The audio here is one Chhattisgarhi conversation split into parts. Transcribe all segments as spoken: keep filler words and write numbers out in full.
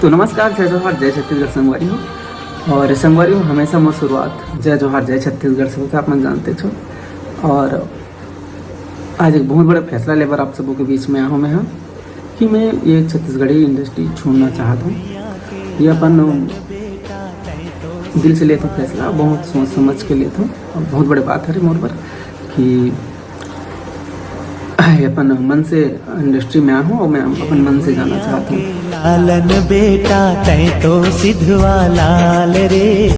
तो नमस्कार, जय जोहार, जय छत्तीसगढ़ संगवारी हो। और संगवारी हो, हमेशा मोर शुरुआत जय जोहार, जय छत्तीसगढ़ से होथे, आप मन जानते हो। और आज एक बहुत बड़ा फैसला लेबर आप सबों के बीच में आया हूँ मैं, हाँ, कि मैं ये छत्तीसगढ़ी इंडस्ट्री छोड़ना चाहता हूँ। ये अपन दिल से लेता हूँ फैसला, बहुत सोच समझ के लेता हूँ। और बहुत बड़े बात है रे मोर पर कि अपन मन से इंडस्ट्री में आया हूँ और मैं अपन मन से जाना चाहता हूँ। लालन बेटा, तै तो सिधवा लाल रे।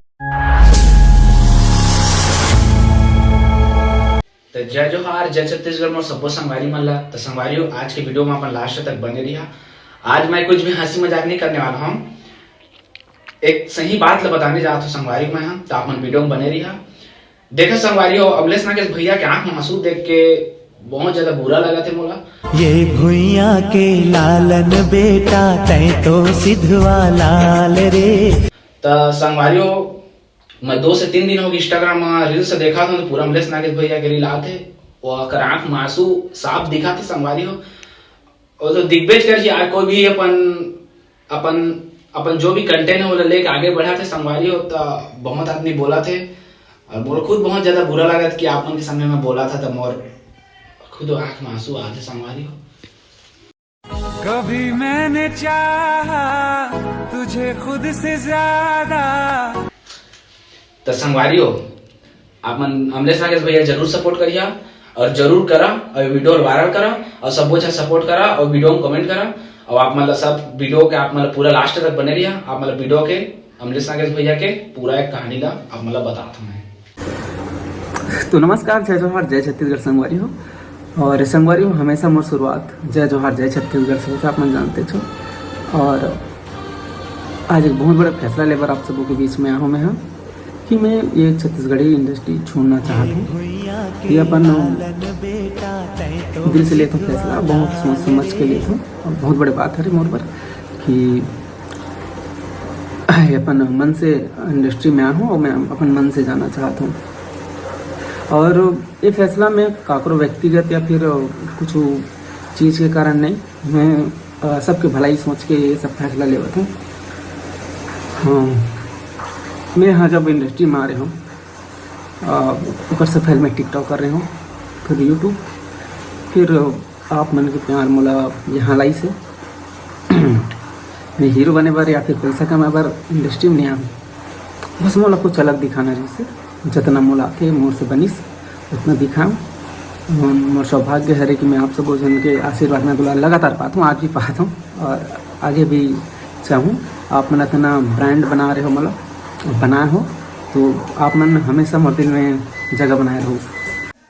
तो जय जोहार, जय छत्तीसगढ़ मोर सब्बो संगवारी मन ला। तो संगवारी हो, आज के वीडियो में अपन लास्ट तक बने रहिहा। आज मैं कुछ भी हंसी मजाक नहीं करने वाला हूँ, एक सही बात ला बताने जात हूँ संगवारी हो मैं, हाँ, तो आप मन वीडियो में बने रहिहा। देखा संगवारी हो, अमलेश नागेश भैया के आंख में आंसू देख के बहुत ज्यादा बुरा लगा थे मोला। ये भुइया के लालन बेटा, तै तो सिधवा लाल रे। त संगवारी हो, मैं दो से तीन दिन हो गए इंस्टाग्राम में रील्स देखा था, तो पूरा अमलेश नागेश भैया के रील आते, वो ओकर आंख में आंसू साफ दिखा थे संगवारी हो। और तो दिग्बेज कर जी, आज कोई भी अपन अपन अपन जो भी कंटेंट है वो लेके आगे बढ़ा थे संगवारी हो, तो बहुत आदमी बोला थे और मोर खुद बहुत ज्यादा बुरा लगा था कि आप मन के सामने मैं बोला था, तो मोर खुद आंख में आंसू आते संगवारी हो। कभी मैंने चाहा तुझे खुद से ज्यादा। तो संगवारी हो, आप मन अमलेश नागेश भैया जरूर सपोर्ट करिहा और जरूर करा और वीडियो वायरल करा और सब अच्छा सपोर्ट करा और वीडियो में कमेंट करा। और आप मतलब सब वीडियो के आप मतलब पूरा लास्ट तक बने रहिहा। आप मतलब वीडियो के अमलेश नागेश भैया के पूरा एक कहानी ला आप मतलब बतात हूँ मैं। तो नमस्कार, जय जोहार, जय छत्तीसगढ़ संगवारी हो। और संगवारी हो, हमेशा मोर शुरुआत जय जोहार, जय छत्तीसगढ़ से होथे, आप मन जानते हो। और आज एक बहुत बड़ा फैसला लेबर आप सबों के बीच में आया हूँ मैं, हाँ, कि मैं ये छत्तीसगढ़ी इंडस्ट्री छोड़ना चाहता हूँ। ये अपन दिल से लेता हूँ फैसला, बहुत सोच समझ के लेता हूँ। और बहुत बड़े बात है रे मोर पर कि ये अपन मन से इंडस्ट्री में आया हूँ और मैं अपन मन से जाना चाहता हूँ। और ये फैसला मैं काकरो व्यक्तिगत या फिर कुछ चीज़ के कारण नहीं, मैं अ, सबके भलाई सोच के ये सब फैसला लेवत हूँ। हाँ, मैं यहाँ जब इंडस्ट्री में आ रहे हूँ, अ, ओकर से पहले मैं टिकटॉक कर रहे हूँ, फिर यूट्यूब, फिर आप मन के प्यार मोला यहाँ लाई से। मैं हीरो बने बर या फिर पैसा कमाए बर इंडस्ट्री में नहीं आऊँ, बस मोला कुछ अलग दिखाना रहिसे, जतना मोला आथे मोर से बनिस उतना दिखाऊँ। मोर सौभाग्य हरे कि मैं आप सबो झन के आशीर्वाद में दुलार लगातार पात हूँ, आज भी पात हूँ और आगे भी चाहूँ। आप मन इतना ब्रांड बना रहे हो, मतलब बनाए हो, तो आप मन हमेशा मोर दिल में जगह बनाए रहो।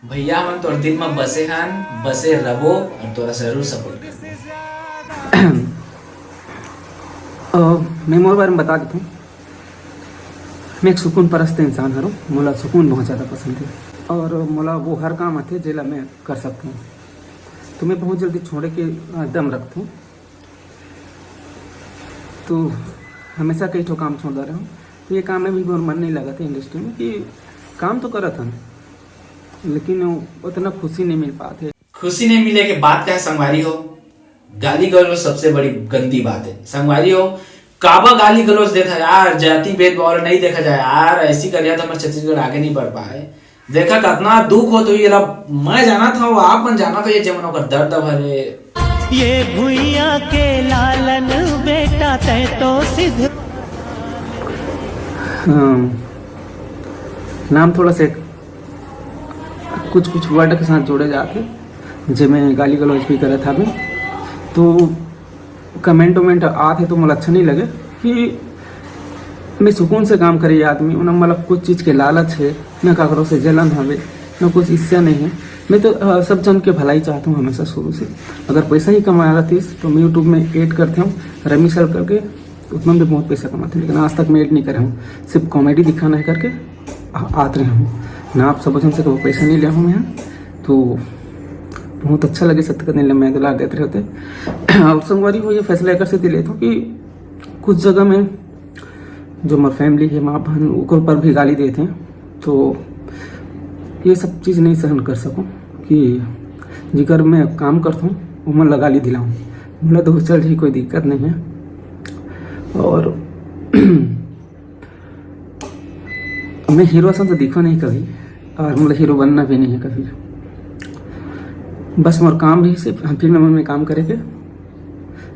भैया मन तोर दिल में बसे हन, बसे रबो और तोरा जरूर सपोर्ट करबो। अ, मैं मोर बारे में बता देता हूँ। मैं एक सुकून परस्त इंसान हरों, मोला सुकून बहुत ज़्यादा पसंद है और मोला वो हर काम आथे जेला मैं कर सकता हूँ। तो मैं बहुत जल्दी छोड़े के अ, दम रखता हूँ। तो हमेशा कई ठो काम छोड़ता रहे हूँ। तो ये काम में भी मोर मन नहीं लगा था इंडस्ट्री में कि काम तो करत हन, लेकिन उतना खुशी नहीं मिल पाते। खुशी नहीं मिले के बात का है संगवारी हो, गाली गलौज सबसे बड़ी गंदी बात है संगवारी हो। काबर गाली गलौज देता यार, जाति भेदभाव नहीं देखा जाए यार, ऐसी करिया तो हमारे छत्तीसगढ़ आगे नहीं बढ़ पाए। देखा कितना दुख हो तो ये रब, मैं जाना था वो आप मन जाना था ये जमन ओकर दर्द भरे। ये भुइया के लालन बेटा तै तो सिद्ध। हाँ, नाम थोड़ा से कुछ कुछ वर्ड के साथ जोड़े जाते, जेमे गाली गलौज भी करत हवे, तो कमेंट वमेंट आत है तो मोला अच्छा नहीं लगे कि मैं सुकून से काम करे आदमी हूँ ना, मतलब कुछ चीज़ के लालच है, ना काकरो से जलन हवे, ना कुछ ईर्ष्या नहीं है। मैं तो अ, सब जन के भलाई चाहता हूँ हमेशा शुरू से। अगर पैसा ही कमाना रहतीस तो मैं यूट्यूब में ऐड करते हूँ रमी सर करके, उतना भी बहुत पैसा कमाते हैं, लेकिन आज तक मैं ऐड नहीं करे हूँ, सिर्फ कॉमेडी दिखाना है करके आ- आत रहे हूँ ना। आप सब जन से कभी पैसा नहीं लिया हूँ मैं, तो बहुत अच्छा लगे सत्य कथन ले मैं दुलार देते रहते। और संगवारी हो ये फैसला एकर से लेता हूँ कि कुछ जगह में जो मोर फैमिली है, माँ बहन, ओकर ऊपर भी गाली देते हैं, तो ये सब चीज़ नहीं सहन कर सकूँ कि जिकर मैं काम करता हूँ वो मन ला गाली दिलाऊँ। मोला तो चल जी कोई दिक्कत नहीं है, और मैं हीरो असन तो दिखो नहीं कभी, और मोला हीरो बनना भी नहीं है कभी। बस मोर काम रहिस हे, हम फिल्म मन में काम करे के।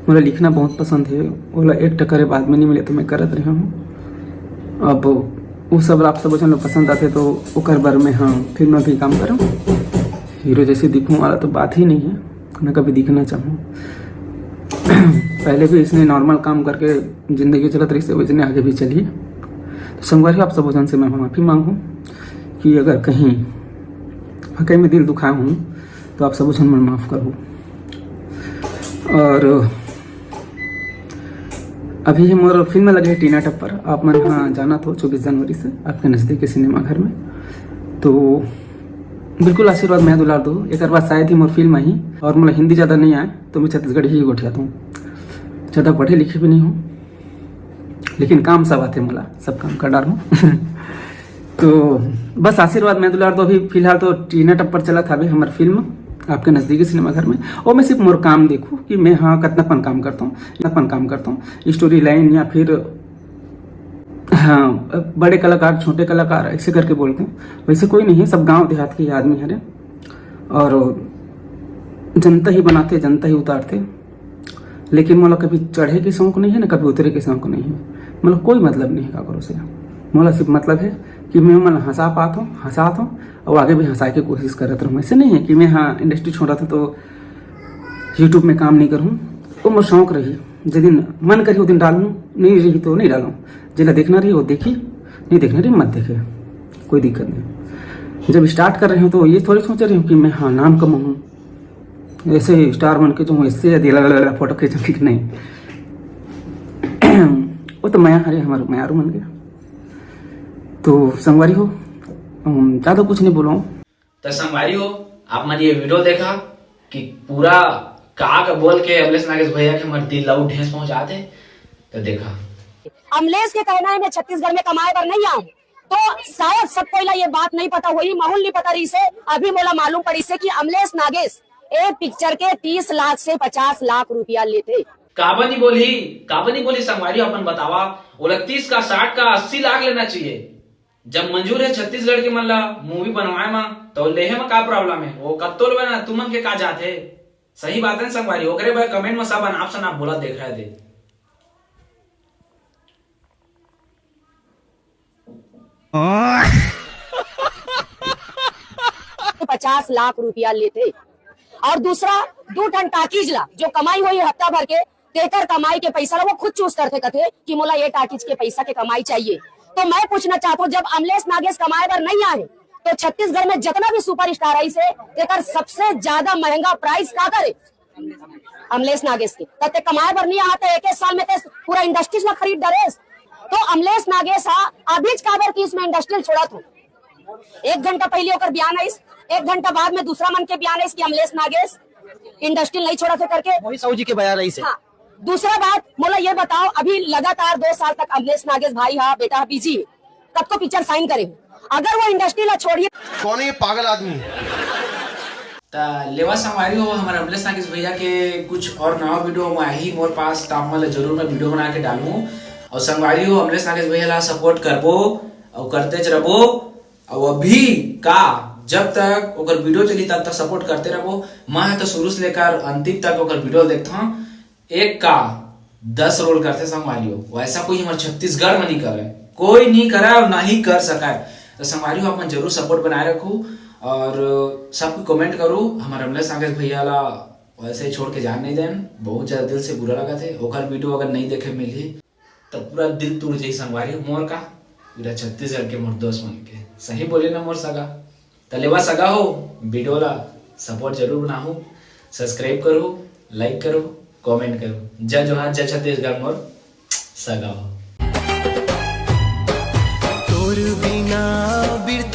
मोला लिखना बहुत पसंद है, ओला एक्ट करे बाद में नहीं मिले तो मैं करत रहा हूँ। अब वो सब आप सब झन ला पसंद आथे तो ओकर बर में, हाँ, फिल्म में भी काम करम। हीरो जैसे दिखूँ वाला तो बात ही नहीं है, ना कभी दिखना चाहूँ। पहले भी इसने नॉर्मल काम करके जिंदगी चलत रहिस हे, वैसने आगे भी चलही। तो संगवारी, आप सब झन से मैं माफ़ी मांगू कि अगर कहीं वाकई में दिल दुखाए हूँ तो आप सब झन मन माफ़ करहू। और अभी ये मोर फिल्म लगे है टीना टप्पर, आप मन हाँ जानत हो, चौबीस जनवरी से आपके नज़दीक के सिनेमाघर में। तो बिल्कुल आशीर्वाद मया दुलार दो। एक बार शायद ही मोर फिल्म आही और मोला हिंदी ज़्यादा नहीं आए तो मैं छत्तीसगढ़ी ही गोठियात हूँ। ज़्यादा पढ़े लिखे भी नहीं हूँ, लेकिन काम सब आथे मोला, सब काम कर डारहूँ। तो बस आशीर्वाद मया दुलार दो। अभी फिलहाल तो टीना टप्पर चलत हवे हमर फिल्म आपके नज़दीकी सिनेमाघर में। और मैं सिर्फ मोर काम देखूँ कि मैं हाँ कतना पन काम करता हूँ, कतना पन काम करता हूँ, स्टोरी लाइन या फिर हाँ बड़े कलाकार, छोटे कलाकार ऐसे करके बोलते हैं। वैसे कोई नहीं है, सब गांव देहात के ही आदमी हरे और जनता ही बनाते, जनता ही उतारते। लेकिन मोला कभी चढ़े के शौक नहीं है, ना कभी उतरे के शौक नहीं है। मोला कोई मतलब नहीं है काकरो से। मोला सिर्फ मतलब है कि मैं मन हंसा पात हूँ, हंसात हूँ और आगे भी हंसाए के कोशिश करत रहूँ। ऐसे नहीं है कि मैं हाँ इंडस्ट्री छोड़त हूँ तो YouTube में काम नहीं करूँ। वो मोर शौक रही, जे दिन मन करही वो दिन डालूँ, नहीं रही तो नहीं डालूँ। जेला देखना रही वो देखी, नहीं देखना रही मत देखे, कोई दिक्कत नहीं। जब स्टार्ट कर रही हूँ तो ये थोड़ी सोच रही हूँ कि मैं हाँ नाम कमाऊँ, ऐसे स्टार बन के जो हूँ, इससे यदि अलग अलग फोटो खींचूंगी कि नहीं। वो तो मया हरे, हमारे मयारू मन के। तो संगवारी हो, हम ज़्यादा कुछ नहीं बोलूँ। तो संगवारी हो, आप मन ये वीडियो देखा कि पूरा का का बोल के अमलेश नागेश भैया के हमर दिल ला ठेस पहुंचाते। तो देखा, अमलेश के कहना है, मैं छत्तीसगढ़ में कमाए बर नहीं आऊं, तो शायद सब कोई ला ये बात नहीं पता होही, माहौल नहीं पता रहिस हे। अभी मोला मालूम पड़िस हे कि अमलेश नागेश ए पिक्चर के तीस लाख से पचास लाख रुपया लेथे। काबर नहीं बोली, काबर नहीं बोली संगवारी, अपन बतावा। ओला तीस का, साठ का, अस्सी लाख लेना चाहिए। जब मंजूर है छत्तीसगढ़ के मन ला मूवी बनवाए मा, तो लेहे मा का प्रॉब्लम है? वो कत्तो लेवे ना, तुमन के का जात है? सही बात है ना संगवारी, ओकरे बर कमेंट में सब अनाप शनाप बोला देख रहे थे। पचास लाख रुपया लेथे। और दूसरा, दू ठन टाकीज ला जो कमाई होही हफ्ता भर के, तेकर कमाई के पैसा ला वो खुद चूज करथे, कथे कि मोला ये टाकीज के पैसा के कमाई चाहिए। तो मैं पूछना चाहता हूँ, जब अमलेश नागेश कमाए बर नहीं आए तो छत्तीसगढ़ में जितना भी सुपरस्टार आइस हे, तेकर सबसे ज्यादा महंगा प्राइस काकर हे? अमलेश नागेश के। त ते कमाए बर नहीं आहा, त एक साल में ते पूरा इंडस्ट्री ला खरीद डरेस। तो अमलेश नागेश हा अभीच काबर कि इसमें इंडस्ट्री छोड़त हूँ। एक घंटा पहले ओकर बयान आइस, एक घंटा बाद में दूसरा मन के बयान आइस कि अमलेश नागेश इंडस्ट्री नहीं छोड़त हे करके। मोहित साहू जी के बयान आइस हे। हाँ। दूसरा बात, मोला ये बताओ, अभी लगातार दो साल तक अमलेश नागेश भाई हा, बेटा हा, बिजी हे, कतको पिक्चर साइन करे हे, अगर वो इंडस्ट्री ला छोड़िए। कौन है ये पागल आदमी? त लेवा संगवारी हो, हमर अमलेश नागेश भैया के कुछ और नवा वीडियो में आही मोर पास, त आप मन ला जरूर मैं वीडियो बना के डालूँ। और संगवारी हो, अमलेश नागेश भैया ला सपोर्ट करबो और करतेच रबो। और अभी का, जब तक ओकर वीडियो चली तब तक सपोर्ट करते रबो। मैं तो शुरू से लेकर अंतिम तक ओकर वीडियो देखता हूँ। एक का दस रोल करथे संगवारी हो, वैसा कोई हमर छत्तीसगढ़ में नहीं करे, कोई नहीं करे और ना ही कर सके। तो संगवारी हो, अपन जरूर सपोर्ट बनाए रखू और सबको कमेंट करू, हमर अमलेश नागेश भैया ला वैसे ही छोड़ के जान नहीं देन। बहुत ज्यादा दिल से बुरा लगा थे, ओकर वीडियो अगर नहीं देखे मिलही तो पूरा दिल टूट जाही संगवारी हो। मोर का, पूरा छत्तीसगढ़ के मोर दोस्त मन के, सही बोले ना मोर सगा। त लेवा सगा हो, वीडियो ला सपोर्ट जरूर बनाहू, सब्सक्राइब करू, लाइक करू, कमेंट करू। जय जोहार, जय छत्तीसगढ़ मोर सगा हो। तोर बिना बिरता